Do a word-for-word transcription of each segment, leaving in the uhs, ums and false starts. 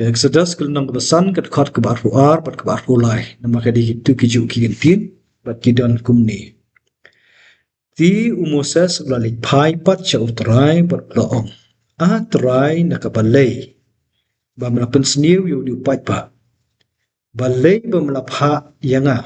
Exodus ka lynnong kaba san, ka dkhot kaba arphew ar bad kaba arphew lai. Namar ka dei kito ki juh ki kyntien bad ki don kumne. Te u Moses u la leit phai pat sha u Trai bad u la ong, A Trai na ka balei ba me la pynsniew ïa une u paidbah? Balei ba me la phah ïa nga?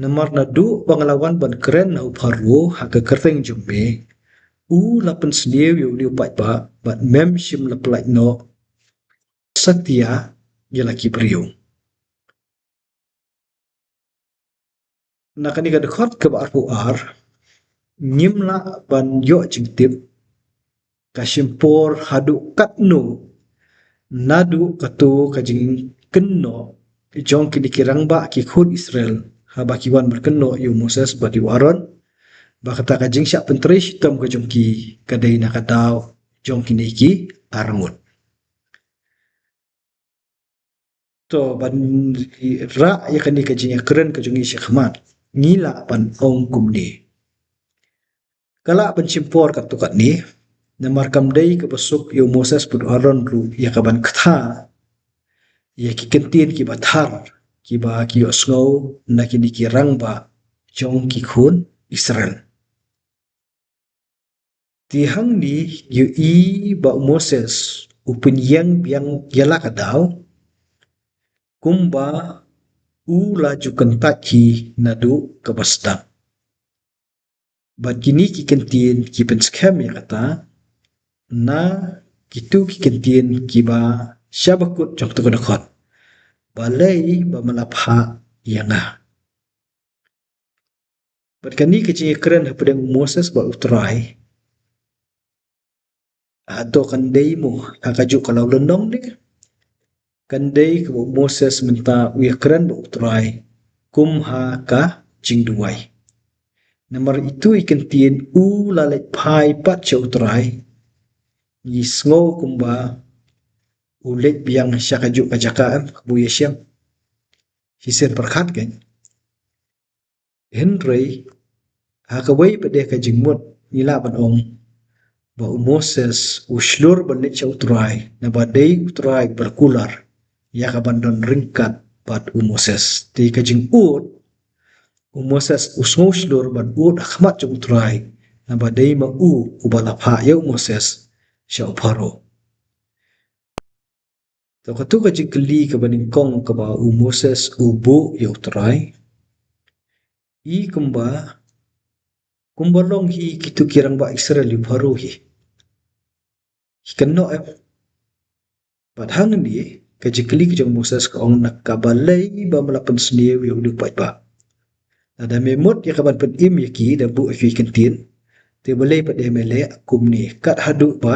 Namar naduh ba nga la wan ban kren ha u Pharaoh ha ka kyrteng jong me, u la pynsniew ïa une u paidbah bad mem shym la pyllait noh satia ïa la ki briew. Na kane ka dkhot kaba arphew ar, ngim lah ban ïoh jingtip ka shim por haduh katno naduh kato ka jingkynnoh jong kine ki rangbah ki khun Israel haba ki wan ban kynnoh ïa u Moses bad ïa u Aaron ba kata ka jingshah pyntrei shitom ka jong ki ka dei na ka daw jong kine ki arngut. To, ban rah ïa kane ka jingïakren ka jong ngi shakhmat, ngi lah ban ong kumne. Ka lah ban shim por katto katne, namar kam dei kaba suk ïa u Moses bad u Aaron ruh ïa ka ban kta ïa ki kyntien kiba thar kiba ki ïohsngew na kine ki rangbah jong ki khun Israel. Te hangne ngi ïohi ba u Moses u pynïeng biang ïa la ka daw kumba u la ju kyntait hi naduh kaba sdang. Bad kine ki kyntien ki pynskhem ïa kata na kito ki kyntien kiba sha bakut jong kato ka dkhot, Balei ba me la phah ïa nga? Bad kane ka jingïakren hapdeng u Moses bad u Trai, hato kan dei mo ha kajuh ka law lynnong ne? Kan dei kaba u Moses mynta u ïakren bad u Trai kum ha ka jingduwai. Namar ito i kyntien u la leit phai pat sha u Trai, ngi sngew kumba u leit biang sha kajuh ka jaka, em, kaba u ïashem shisien pyrkhat, kan. Hynrei ha kawei pat de ka jingmut ngi lah ban ong ba u Moses u shlur ban leit sha u Trai, naba dei u Trai uba la kular ïa ka ban don ryngkat bad u Moses. Te ka jingud, u Moses u sngew shlur ban ud ha khmat jong u Trai, naba dei ma u uba la phah ïa u Moses sha u Pharaoh. To, kato ka jingkylli kaba nyngkong kaba u Moses u buh ïa u Trai, i kumba, kumba long hi kito ki rangbah Israel ïa u Pharaoh hi. Ki kynnoh, em? Bad hangne ka jingkylli ka jong u Moses ka ong, na ka balei ba me la pynsniew ïa une u paidbah? Lada me mut ïa ka ban pynim ïa ki da buh ïa ki kyntien, te balei pat de me leh kumne, kat haduh ba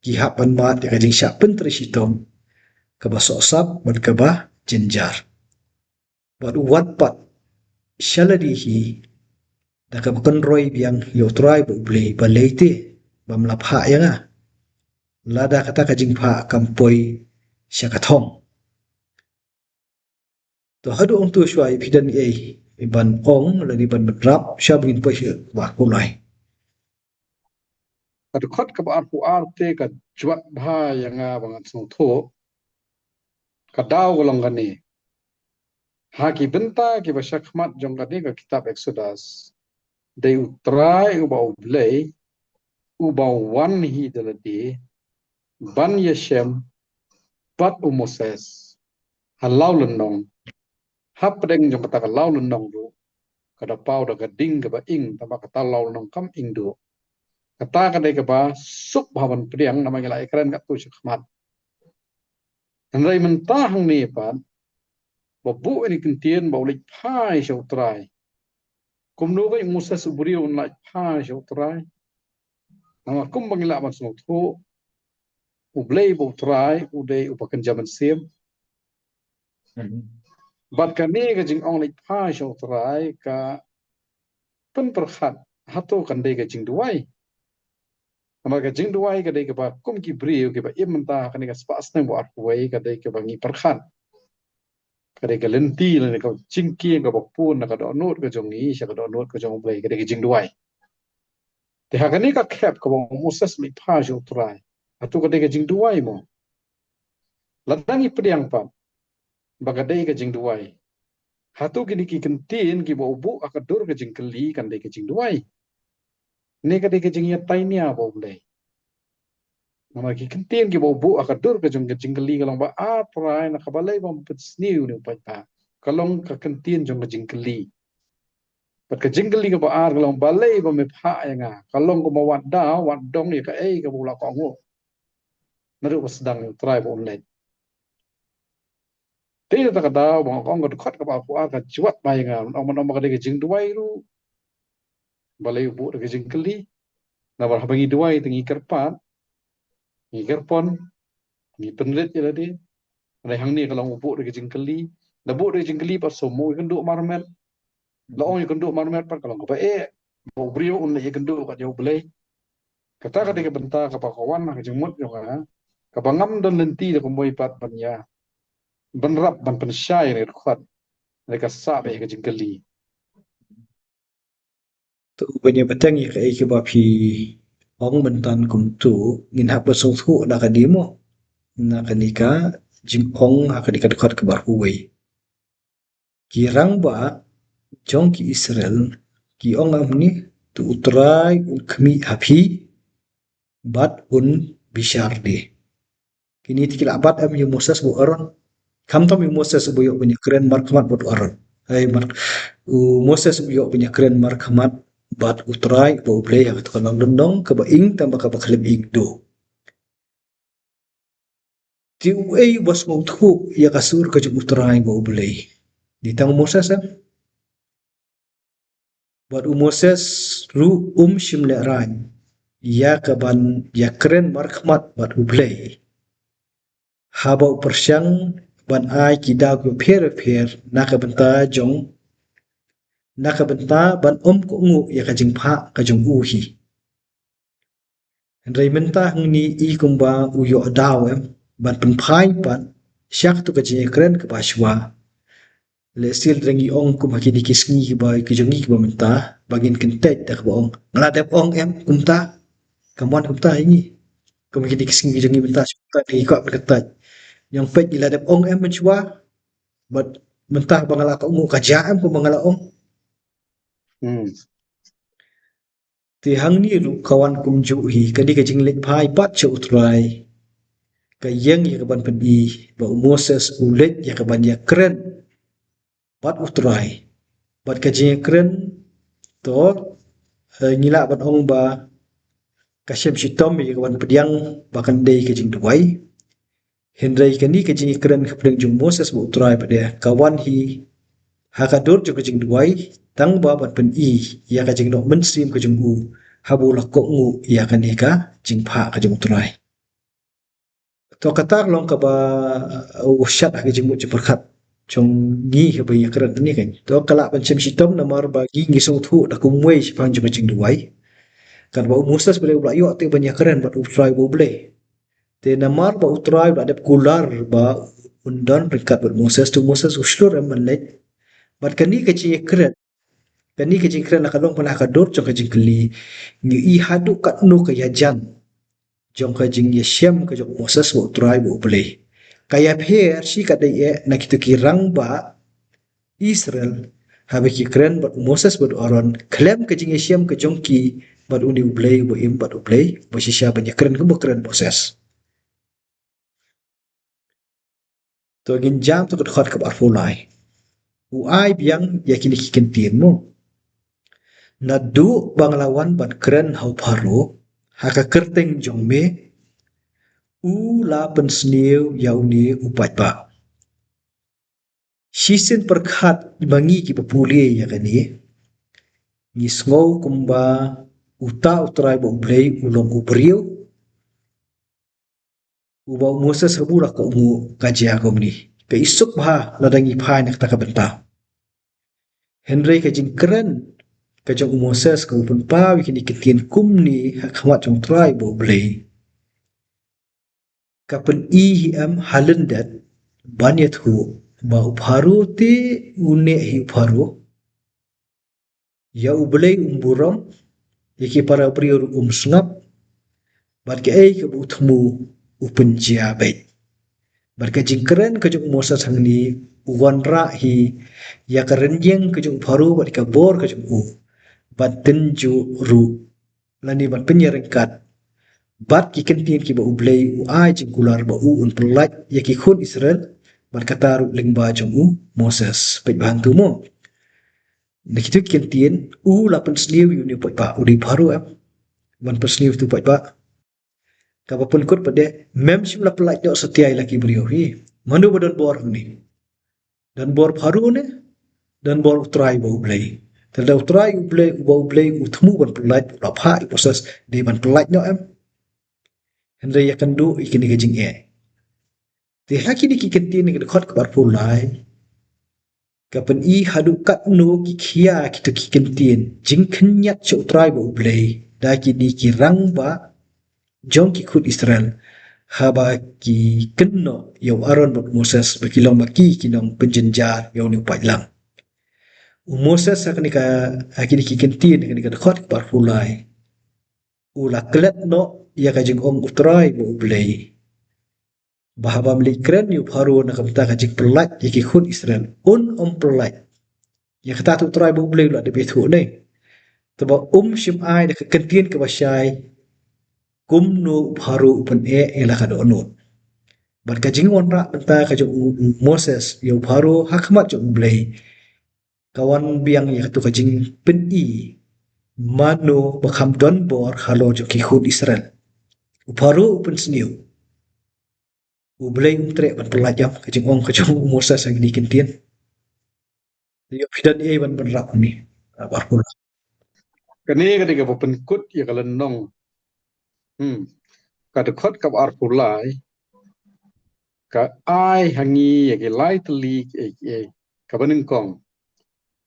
ki hap ban mad ïa ka jingshah pyntrei shitom kaba sohsap bad kaba jynjar? Bad u wan pat sha lade hi da kaba kynroi biang ïa u Trai bad U Blei, balei te ba me la phah ïa nga, lada kata ka jingphah kam poi sha ka thong? To, haduh hangto shuwa, ïa phi don ei ei ban ong lane ban bynrap sha ba ngin poi sha kaba arphew lai? Ka dkhot kaba arphew ar te ka jwat bha ïa nga ba ngan sngewthuh. Ka daw ka long kane. Ha ki bynta kiba sha khmat jong kane ka kitab Exodus, dei U Trai uba U Blei uba wan hi da lade ban ïashem bad u Moses ha law lynnong. Hapdeng jong kata ka law lynnong ruh ka da paw da ka ding kaba ing, tangba kata law lynnong kam ing duh. Kata ka dei kaba suk bha ban pdiang namar ngi la ïakren katto sha khmat. Hynrei mynta hangne pat ba buh ïa kine ki kyntien ba u leit phai sha U Trai. Kumno ba u Moses u briew un leit phai sha U Trai? Namar kumba ngi lah ban sngewthuh, U Blei bad U Trai u dei uba kynja mynsiem. Mhm. Bad kane ka jingong leit phai sha U Trai ka pynpyrkhat hato kan dei ka jingduwai. Namar ka jingduwai ka dei kaba kum ki briew kiba im mynta kane ka spah snem ba arphew wei, ka dei kaba ngi pyrkhat. Ka dei ka lynti lane ka jingkieng kaba pun na ka dohnud ka jong ngi sha ka dohnud ka jong U Blei, ka dei ka jingduwai. Te ha kane ka khep kaba u Moses u leit phai sha U Trai, hato ka dei ka jingduwai mo? Lada ngi pdiang pat ba ka dei ka jingduwai, hato kine ki kyntien kiba u buh ha ka dur ka jingkylli kan dei ka jingduwai, ne ka dei ka jingïatainia ba U Blei? Namar ki kyntien kiba u buh ha ka dur ka jong ka jingkylli ka long ba, "A Trai, na ka balei bym pynsniew ïa une u paidbah?" Ka long ka kyntien jong ka jingkylli. Bad ka jingkylli kaba ar ka long, "Balei bym phah ïa nga?" Ka long kumba wat daw, wat dong ïa kaei kaba u la kohnguh naduh ba sdang ïa U Trai ba un leit. Te kata ka daw ba nga ong, ka dkhot kaba arphew ar ka jwat bha ïa nga. Ong, ong ba ka dei ka jingduwai ruh, balei u buh da ka jingkylli? Namar haba ngi duwai te ngi kyrpad, ngi kyrpon, ngi pynrit ïa lade. Hynrei hangne ka long u buh da ka jingkylli. Da buh da ka jingkylli pat, shu mut ïakynduh marmet. La ong ïakynduh marmet pat ka long kaba eh ba u briew un leit ïakynduh kat ïa U Blei. Kata ka dei ka bynta kaba ka wan ha ka jingmut jong nga, kaba ngam don lynti da kumwei pat ban ïa, ban rap ban pynshai ïa ka dkhot. Hynrei ka sah beit ïa ka jingkylli. To, ban ïa bteng ïa kaei kaba phi ong mynta kumto, ngin hap ban sngewthuh na kane mo, na kane ka jingong ha kane ka dkhot kaba arphew wei. Ki rangbah jong ki Israel ki ong kumne, to U Trai un khmih ha phi bad un bishar de. Kine te ki la bat em ïa u Moses bad u Aaron? Khamtam ïa u Moses uba ïoh ban ïakren markhmat bad u Aaron. Ai, mar, u Moses uba ïoh ban ïakren markhmat bad U Trai uba U Blei ha kata ka lynnong kaba ing tang ba kaba khlem ing duh. Te uei uba sngewthuh ïa ka sur ka jong U Trai uba U Blei? Dei tang u Moses em? Bad u Moses ruh um shym lehraiñ ïa ka ban ïakren markhmat bad U Blei haba u pyrshang ban ai ki daw kiba pher bapher na ka bynta jong, na ka bynta ban ym kohnguh ïa ka jingphah ka jong u hi. Hynrei mynta hangne i kumba u ïoh daw em ban pynphai pat sha kato ka jingïakren kaba shuwa. Lehse lada ngi ong kum ha kine ki sngi kiba ki jong ngi kiba mynta, ba ngin kyntait da kaba ong, nga la dep ong em kumta. Ka mon kumta ïa ngi. Kum ha kine ki sngi ki jong ngi mynta, shu kumta ngi kwah ban kyntait. Ngi ong peit ngi la dep ong em mynshuwa. Bad mynta ba nga la kohnguh ka jia em kumba nga la ong. Hmm. Te hangne ruh ka wan kumjuh hi, kane ka jingleit phai pat sha U Trai ka ïeng ïa ka ban pyni ba u Moses u leit ïa ka ban ïakren bad U Trai. Bad ka jingïakren to, eh, ngi lah ban ong ba ka shem shitom ïa ka ban pdiang ba kan dei ka jingduwai. Hynrei kane ka jingïakren hapdeng jong u Moses bad U Trai pat de ka wan hi ha ka dur jong ka jingduwai, tang ba ban pyni ïa ka jinglong mynsiem ka jong u haba u la kohnguh ïa kane ka jingphah ka jong U Trai. To kata ka long kaba, uh, u shat ha ka jingmut jingpyrkhat jong ngi haba ïakren kane kan. To ka lah ban shem shitom namar ba ngi ngi sngewthuh da kumwei shaphang jong ka jingduwai. Katba u Moses balei u la ïoh te ban ïakren bad U Trai ba U Blei. Te namar ba U Trai u la dep kular ba un don ryngkat bad Moses, te u Moses u shlur em ban leit. Bad kane ka jingïakren, kane ka jingïakren la ka long pat ha ka dur jong ka jingkylli. Ngi i haduh katno ka ïajan jong ka jingïashem ka jong u Moses bad U Trai bad U Blei. Ka ïapher shi katdei eh na kito ki rangbah Israel haba ki kren bad u Moses bad u Aaron khlem ka jingïashem ka jong ki bad une U Blei uba im bad U Blei uba shisha ban ïakren kumba kren Moses. To ngin jam to ka dkhot kaba arphew lai. U ai biang ïa kine ki kyntien mo. Naduh ba nga la wan ban kren ha u Pharaoh ha ka kyrteng jong me, u la pynsniew ïa une u paidbah. Shisien pyrkhat ba ngi kiba pule ïa kane, ngi sngew kumba uta U Trai bad U Blei u long u briew, uba u Moses haba u la kohnguh ka jia kumne. Ka isuk bha lada ngi phai na kata ka bynta. Hynrei ka jingkren ka jong u Moses kaba pynpaw ïa kine ki ktien kumne ha khmat jong U Trai bad U Blei, ka pyni hi em ha lyndet ban ïathuh ba u Pharaoh te une hi u Pharaoh ïa U Blei um burom, ïa ki para briew ruh um sngap, bad kaei kaba u thmu u pynjia beit. Bad ka jingkren ka jong u Moses hangne, u wanrah hi ïa ka rynïeng ka jong u Pharaoh bad ka bor ka jong u ban tynjuh ruh, lane ban pynïaryngkat bad ki kyntien kiba U Blei u ai jingkular ba u un pyllait ïa ki khun Israel, bad kata ruh lyngba jong u Moses. Peit bha hangto mo. Na kito ki kyntien, u la pynsniew ïa une u paidbah, u dei Pharaoh em. Ban pynsniew ïa uto u paidbah. Kaba pynkut pat de, mem shym la pyllait noh satia ïa la ki briew hi. Mano ba don bor hangne? Don bor Pharaoh ne? Don bor U Trai uba U Blei. Te lada U Trai U Blei, uba U Blei u thmu ban pyllait, u la phah ïa u Moses dei ban pyllait noh em. Hynrei ïakynduh ïa kine ki jingeh. Te ha kine ki kyntien, ha ka dkhot kaba arphew lai, ka pyni haduh katno ki khia kito ki kyntien jingkhynñiat sha U Trai uba U Blei da kine ki rangbah jong ki khun Israel, haba ki kynnoh ïa u Aaron bad u Moses ba ki long ma ki ki nongpynjynjar ïa une u paidlang. U Moses ha kane ka, ha kine ki kyntien, ha kane ka dkhot kaba arphew lai, u la klet noh ïa ka jingong U Trai uba U Blei, ba haba ym leit kren ïa u Pharaoh na ka bynta ka jingpyllait ïa ki khun Israel, un ym pyllait. Ïa kata te U Trai uba U Blei u la dep ïathuh ne. Te ba um shym ai da ka kyntien kaba shai kumno u Pharaoh u pyneh ïa la ka dohnud. Bad ka jingwanrah bynta ka jong u, u Moses ïa u Pharaoh ha khmat jong U Blei, ka wan biang ïa kato ka jingpyni mano ba kham don bor halor jong ki khun Israel. U Pharaoh u pynsniew, U Blei um treh ban pyllait ïa ka jingong ka jong u Moses ha kine ki kyntien. Te ïoh phi don ei ban, ban rap ni. Kaba arphew lai. Kane ka dei kaba pynkut ïa ka lynnong. Hmm. Ka dkhot kaba arphew lai ka ai ha ngi ïa ki lai tylli kiei kiei. Kaba nyngkong,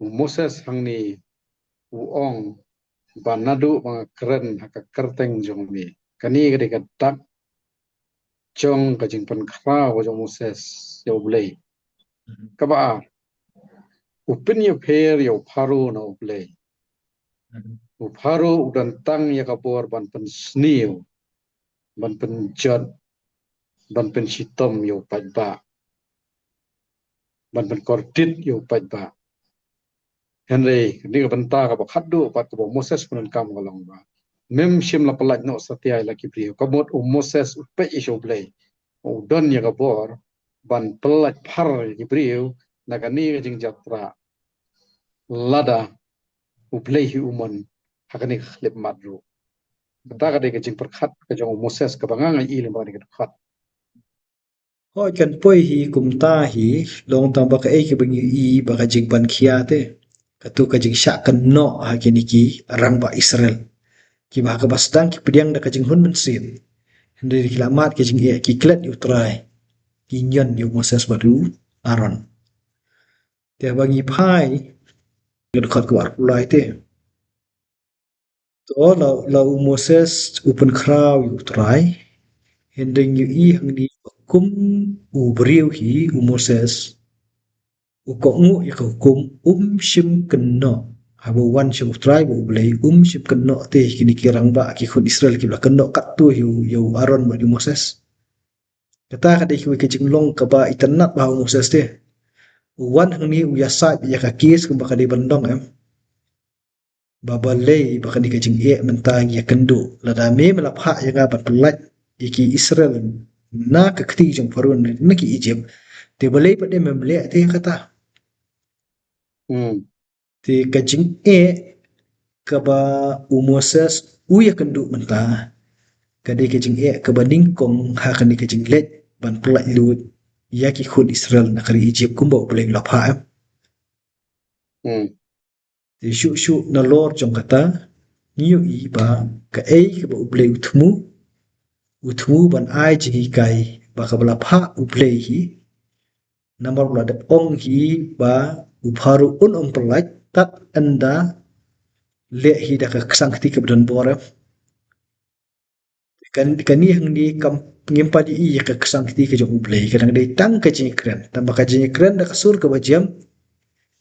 u Moses hangne u ong ba naduh ba nga kren ha ka kyrteng jong me. Kane ka dei ka dak jong ka jingpynkhraw ka jong u Moses ïa U Blei. Mhm. Kaba ar, u pynïapher ïa u Pharaoh na U Blei. Mhm. U Pharaoh u don tang ïa ka bor ban pynsniew, ban pynjot, ban pynshitom ïa u paidbah, ban pynkordit ïa u paidbah. Hynrei kane ka bynta kaba khatduh pat kaba u Moses u pyndonkam ka long ba, mem shym la pyllait noh satia ïa la ki briew. Ka mut u Moses u peit ïa sha U Blei, u don ïa ka bor ban pyllait phar ïa ki briew na kane ka jingjathrah, lada U Blei hi u mon ha kane ka khyllipmat ruh. Kata ka dei ka jingpyrkhat ka jong u Moses kaba nga, nga ïohi lyngba kane ka dkhot. Hooid, kan poi hi kumta hi, long tang ba kaei kaba ngi ïohi ba ka jingpynkhia te, kato ka jingshah kynnoh ha kine ki rangbah Israel, kiba ha kaba sdang ki pdiang da ka jinghun mynsiem, hynrei ki la mad ka jingeh, ki klet ïa U Trai, ki ñion ïa u Moses bad u Aaron. Te haba ngi phai ïa ka dkhot kaba arphew lai te, to la, la u Moses u pynkhraw ïa U Trai, hynrei ngi ïohi hangne ba kum u briew hi u Moses, u kohnguh ïa ka hukum, um shym kynnoh. Haba u wan sha U Trai uba U Blei, um shym kynnoh te ïa kine ki rangbah ki khun Israel kiba la kynnoh katto ïa u, ïa u Aaron bad ïa u Moses. Kata ka dei kawei ka jinglong kaba itynnad bha ha u Moses te. U wan hangne u ïasaid ïa ka case kumba ka dei ban long, em. Ba balei ba kane ka jingeh mynta ngi ïakynduh, lada me me la phah ïa nga ban pyllait ïa ki Israel na ka kti jong u Pharaoh na, na ki Egypt. Te balei pat de mem leh te ïa kata? Hmm. Te ka jingeh kaba u Moses u ïakynduh mynta, ka dei ka jingeh kaba nyngkong ha kane ka jingleit ban pyllait luid ïa ki khun Israel na ka ri Egypt kumba U Blei u la phah, em. Hmm. Te shuh shuh nalor jong kata, ngi ïohi ba kaei kaba U Blei u thmu, u thmu ban ai jinghikai ba kaba la phah U Blei hi, namar u la dep ong hi ba u Pharaoh un ym pyllait tad ynda leh hi da ka ksang kti kaba don bor, em. Kan, kane hangne kam, ngim pat ïohi ïa ka ksang kti ka jong U Blei, ka dang dei tang ka jingkren. Tangba ka jingkren da ka sur kaba jem,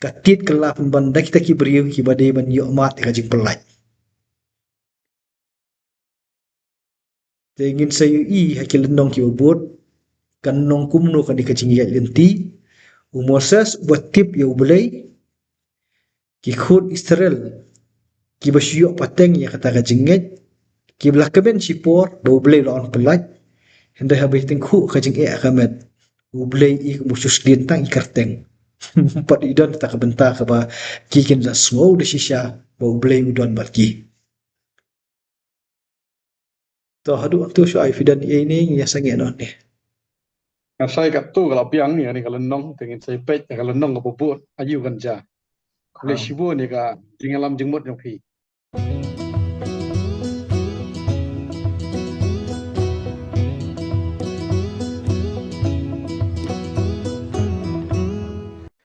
ka tied kylla pynban da kita ki briew kiba dei ban ïoh mad ïa ka jingpyllait. Te ngin sa ïohi ha ki lynnong kiba bud, kan long kumno kane ka jingïaid lynti. U Moses uba tip ïa U Blei, ki khun Israel kiba shu ïoh pateng ïa kata ka jingngeit, kiba la kmen shipor ba U Blei u la wan pyllait. Hynrei haba ïa tyngkhuh ka jingeh ka met, U Blei i kum u shu sdien tang i kyrteng. Ym pat i don kata ka bynta kaba ki kin da sngew da shisha ba U Blei u don bad ki. To, haduh hangto shuwa, phi don ei ei ne ngi ïa sangeh noh ne? Nga sa ïa katto ka la biang ïa kane ka lynnong, te ngin sa ïa peit ïa ka lynnong kaba bud, aïu kan jia. Khublei shibun ïa ka jingïalam jingmut jong phi.